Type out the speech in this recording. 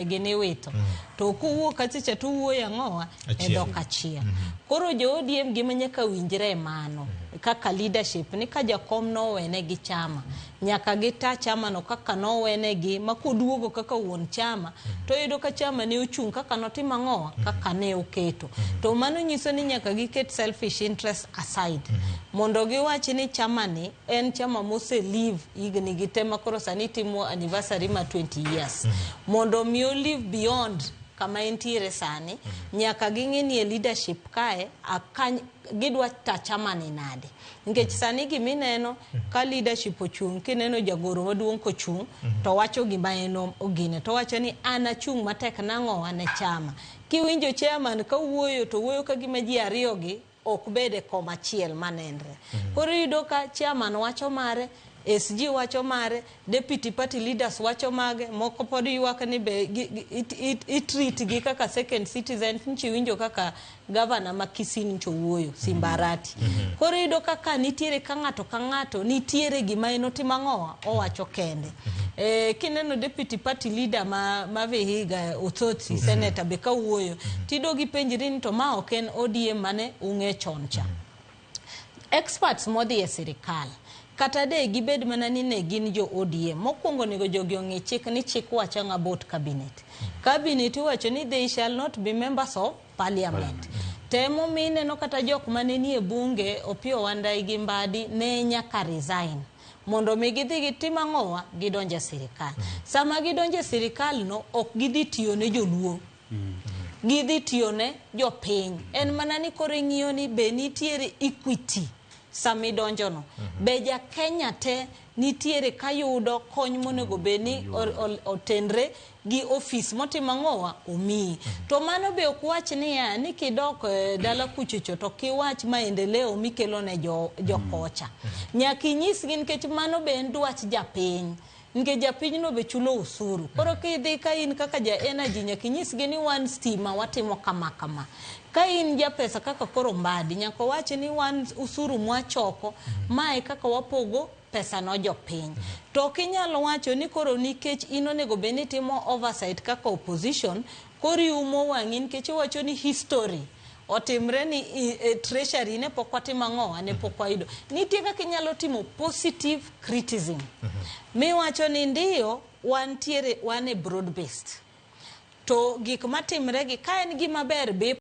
Gini wito. To kuwuok kachacha to uwuoyo ang'owa e Achiel. dhok achiel. Koro jo ODM gima nyaka winjre e mano kaka leadership ni ka jakom nowene gi chama nyaka gita chama no kaka nowenegi ma koduogo kaka wuon chama to oyudo ka chama ne ochung' kaka notimo ang'owa kaka ne oketo. To mano nyiso ni nyaka giket selfish interest aside mondo giwach ni chama ni en chama mose live higni gi te makoro sani timo anniversary ma 20 years. Mondo mi o live beyond kama entiere sani, nyaka ging'e ni e leadership kae akany, gidwa ta chama ni nade. Nikech sani gimineno ka leadership ochung', kineno jagoro maduong' kochung' to wacho gima en ogine to wacho ni an achung' matek nang'owa ne chama. Kiwinjo chairman kawuoyo to wuoyo ka gima ji ariyo gi ok bed e kom achiel manenre. Koro iyudo ka chairman wacho mare, SG wacho mare, deputy party leaders wacho mage, moko pod ywak ni be i treat gi kaka second citizens. Nchi winjo kaka gavana ma Kisii ncho wuoyo, Simba Arati. Koro iyudo kaka nitiere ka ng'ato ka ng'ato nitiere gima en otimo ang'owa owacho kende. Kineno deputy party leader ma Vihiga Osotsi, senator be kawuoyo, tidogi penjri ni to ma ok en ODM mane ung'e chon cha. Experts modhi e sirikal kata de gibed mana ni ne gin jo ODM mokwongo onego jogi ong'e chik ni chik wacho ang'o about cabinet. Cabinet iwacho ni they shall not be members of parliament. Temo ineno kata jok mane nie bunge Opiyo Wandayi gi Mbadi ne nyaka resign mondo mi gidhi gitim ang'owa gidonj e sirikal. Sama gidonjo e sirikal no ok gidhi tiyo ne joluo. Gidhi tiyo ne jopiny. En mana ni koro ing'iyo ni be nitiere equity sama idonjono. Be ja Kenya te nitiere kayudo kony monego bed ni otenre gi ofis motimo ang'owa omiyi. To mano be ok wach niya ni kidok dala kuchocho to kiwach maendeleo mikelo ne jo jokocha. Nyaka inyisgi nikech mano be en dwach japiny. Nikech japinyno be chulo usuru. Koro kidhi ka in kaka ja energy nyaka inyisgi ni wan stima watimo kama kama. Ka in japesa kaka koro Mbadi nyaka owach ni wan usuru mwachoko mae kaka wapogo pesa no jopiny. To ok inyal wacho ni koro nikech in onego bed ni itimo oversight kaka opposition koro iumo wang'i nikech iwacho ni history otimre ni e treasury ne pok watimo ang'owa ne pok wayudo. Nitie kaka inyalo timo positive criticism. Miwacho ni ndiyo wantiere wan e broad based. To gik matimre gi ka en gima ber be